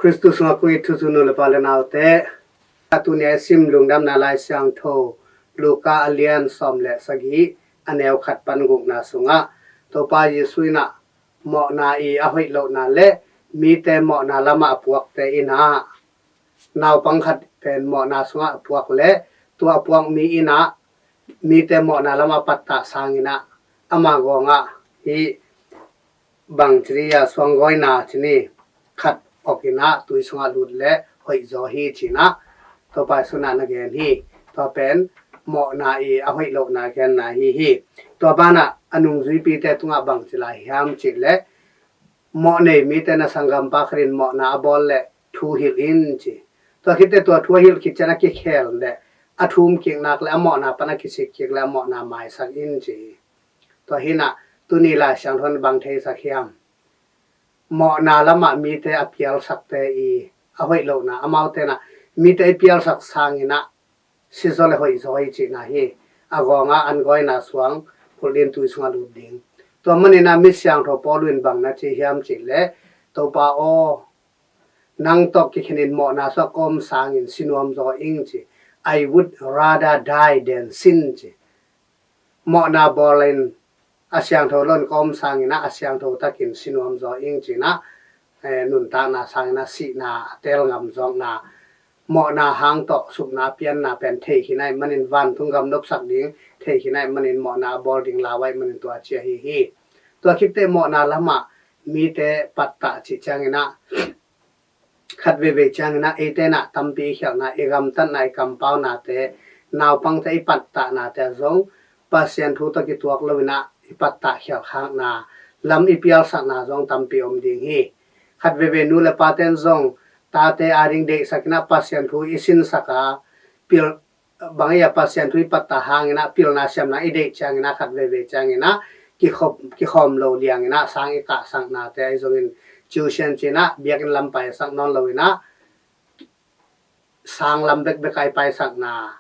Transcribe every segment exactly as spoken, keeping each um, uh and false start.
Kristu sungah kong it thuzui nu le pa le naute, a tuni a i sim Lungdamna Lai Siangtho Luka a lian sawm le sagih, a neu khat pan gukna sungah Topa Jesu in ah mawhna i a hoih lohna le mite mawhna lamah a puakte in ah naupang khat pen mawhna sungah a puak le tua a puak mi in ah mite mawhna lamah pattah sangin ah ama gawngah hi bang ci ni a suanggawina ci ni khat awk in ah tui sungah lut le hoih zaw hi ci-in ah Topa Jesu in ah na gen hi. Tua pen mawhna i a hoih lohna genna hi hi. Tua banah a nungzuipite tungah bang ci lai hiam cih leh mawh nei mite na sanggampa khat in mawhna a bawl leh thu hilh in ci. Tua khit teh tua thu a hilh khit ciang a kikhel leh a thum kik nak leh a mawhna pan a kisik kik leh a mawhna maisak in ci. Tua hi in ah tuni Lai Siangtho in bang theisak hiam? Mawhna lamah mite a pialsakte i a hoih lohna, amaute in ah mite i pialsak sangin ah si zaw le hoih zaw hi cihna hi. A gawngah an gawina suang kulh ding tui sungah lut ding. Tua manin ah mi siangtho Paul in bang na ci hiam cih leh Topa aw, nang tawh kikhen in mawhna sungah ka om sangin si nuam zaw ing ci. I would rather die than sin ci. Mawhna bawl in a siangtho lo in ka om sangin ah a siangtho takin si nuam zaw ing ci-in ah eh, nuntakna sangin ah sihna a teel ngam zawkna, mawhna hang tawh supna pianna pen thei hi naih manin vantung gam nopsak ding thei hi naih manin mawhna a bawl ding lau aih manin tua ci ahi hi. Tua khit teh mawhna lamah mite pattah cih ciangin ah khat veivei ciangin ah eite in ah tampi i khialhna, i gamtatna, i kampaunate naupangte i pattahnate zong Pasian thu tawh kituak lo in ah i pattah khialhkhakna lam i pialsakna zong tampi om ding hi. Khat veivei nu le pate in zong tate ading deihsak in ah Pasian thu i sinsak a pil bang i a Pasian thu i pattah hangin ah pilna siamna i deih ciangin ah khat veivei ciangin ah kikhop, kikhawm lo liangin ah sang i kahsaknate ahi zongin tuition ci-in ah biakinn lam paisak nawn lo in ah sang lam bekbek a i paisakna,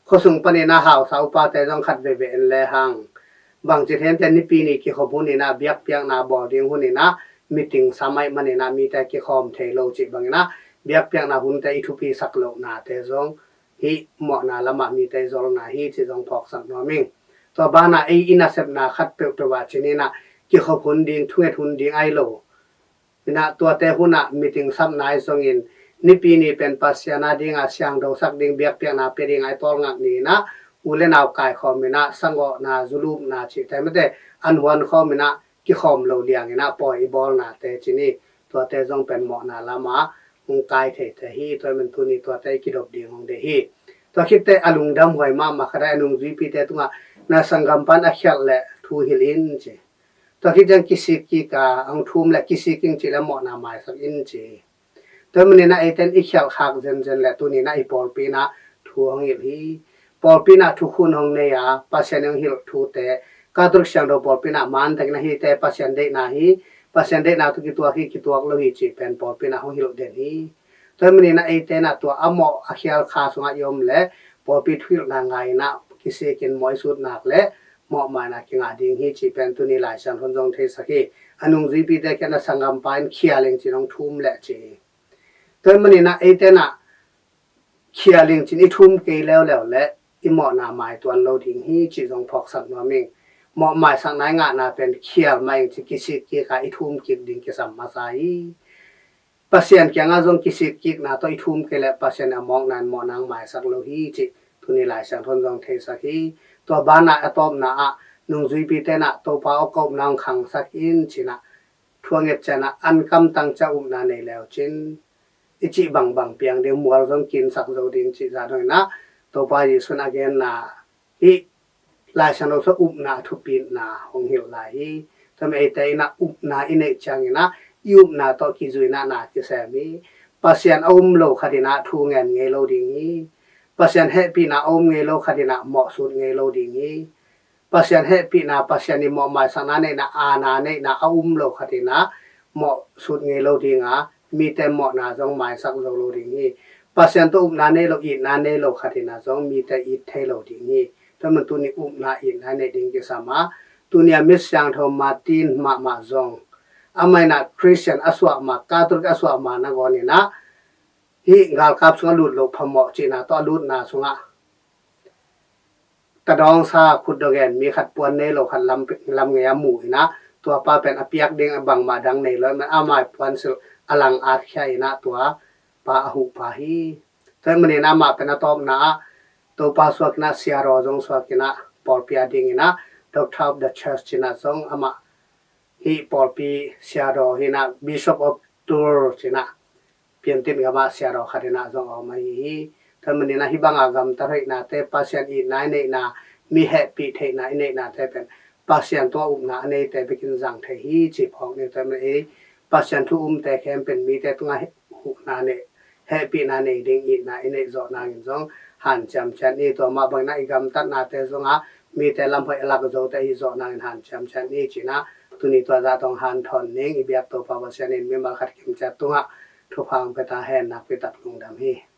khuasung panin ah hausa upate zong khat veivei en lehang bangci thente nipi ni kikhop hun in ah biakpiakna bawl ding hun in ah meeting sam aih manin ah mite kikhawm thei lo cih bangin ah biakpiakna hunte i thupisak lohnate zong hih mawhna lamah mite i zolna hi cih zong phawksak nuam ing. Tua banah ei i nasepna khat peuhpeuh ah ci ni in ah kikhop hun ding, thunget hun ding ahi lo in ah tuate hun ah meeting sapna ahi zongin nipi ni pen Pasian a ding a siangthosak ding biakpiakna pia ding a i tawlngak ni in ah u le nau kaikhawm in ah sangawhna, zulupna cihte mite an huan khawm in ah kikhawm lo liangin ah pawi i bawlnate ci ni. Tuate zong pen mawhna lamah hong kai theite hi. Tua hi man tuni tuate i kidop ding hong deih hi. Tua khit teh a lungdam huai mahmah khat a nungzuipite tungah na sanggampa in a khialh leh thu hilh in ci. Tua khit ciang kisik kik a hong thum leh kisik ing cih leh mawhna maisak in ci. Tua manin ah eite in i khialhkhak zenzen leh tuni in ah i pawlpi in ah thu hong hilh hi. Pawlpi in ah thukhun hong nei a Pasian in hong hilh thute Catholic siangtho pawlpi in ah mantakin ah hihte Pasian deihna hi, Pasian deihna tawh kituak hi, kituak lo hi cih pen pawlpi in ah hong hilh den hi. Tua manin ah eite in ah tua a mawh a khial kha sungah i om leh pawlpi thuhilhna ngai in ah kisikin mawh i sut nak leh mawhmaina kingah ding hi cih pen tuni Lai Siangtho in zong theisak hi. A nungzuipite kiangah na sanggampa in khial ing ci-in hong thum leh ci hi. Tua manin ah eite in ah khial ing ci-in i thum kei leuleu leh i mawhna maituan lo ding hi cih zong phawksak nuam ing. Mawh maisakna i ngahna pen khial mah ing ci, kisik kik a i thum kik ding kisam masa hi. Pasian kiangah zong kisik kikna tawh i thum kei leh Pasian a mawkna in mawhna hong maisak lo hi cih tuni Lai Siangtho in zong theisak hi. Tua banah a tawpna ah nungzuipite in ah Topa aw, ka upna hong khangsak in ci-in ah thu a nget ciang ah an kamtang ciang upna nei leu cin i cih bangbang piang ding, mual zong kinsak zo ding cih zah dong in ah Topa Jesu in a genna hih Lai Siangtho sungah upna thupitna hong hilh lai hi. Tua manin eite in ah upna i neih ciangin ah i upna tawh kizuina na kisem hi. Pasian a um lo khat in ah thu ngen ngei lo ding hi. Pasian hehpihna a um ngei lo khat in ah mawh sut ngei lo ding hi. Pasian hehpihna, Pasian i mawh maisakna neihna, aana neihna a um lo khat in ah mawh sut ngei lo ding a, mite mawhna zong maisak zo lo ding hi. Pasian tawh upna nei lo, itna nei lo khat in ah zong mite it thei lo ding hi. Tua manin tuni upna itna neih ding kisam a, tuni a mi siangtho Martin mahmah zong amah in ah Christian a suah ma, Catholic a suah ma nangawn in ah hih galkap sungah lut loh phamawh cihna tawh a lutna sungah tadawngsa khutdawh gen mi khat puan nei lo khat lam, lam ngei a mu in ah tua pa pen a piak ding a bangmah dang nei lo, amah puansilh a lang at khia in ah tua pa a huh pa hi. Tua ahih manin amah pen a tawpna ah Topa suak in ah siadaw zong suak in ah pawlpi a ding in ah Doctor of the Church cih in ah zong amah hih pawlpi siadaw hi in ah Bishop of Tours cih in ah Piantit gam ah siadaw khat in ah zong a om ahi hi. Tua ahih manin ah hih bang a gamtat hoihnate, Pasian itna i neihna, mi hehpih theihna i neihnate pen Pasian tungah upna a neite bekin zang thei hi cih phawk ni. Tua ahih manin ei Pasian thu umte khempeuh in mite tungah huhna nei, hehpihna nei ding itna i neih zawh nangin zong hanciam ciat ni. Tua mah bangin ah i gamtatnate zongah mite lam hoih a lak zote ahi zawh nangin hanciam ciat ni cih in ah tuni tua zah tawh hanthawn ning. I biak Topa Pasian in mimal khat kimciat tungah thupha hong pia ta hen. Nakpi tak lungdam hi.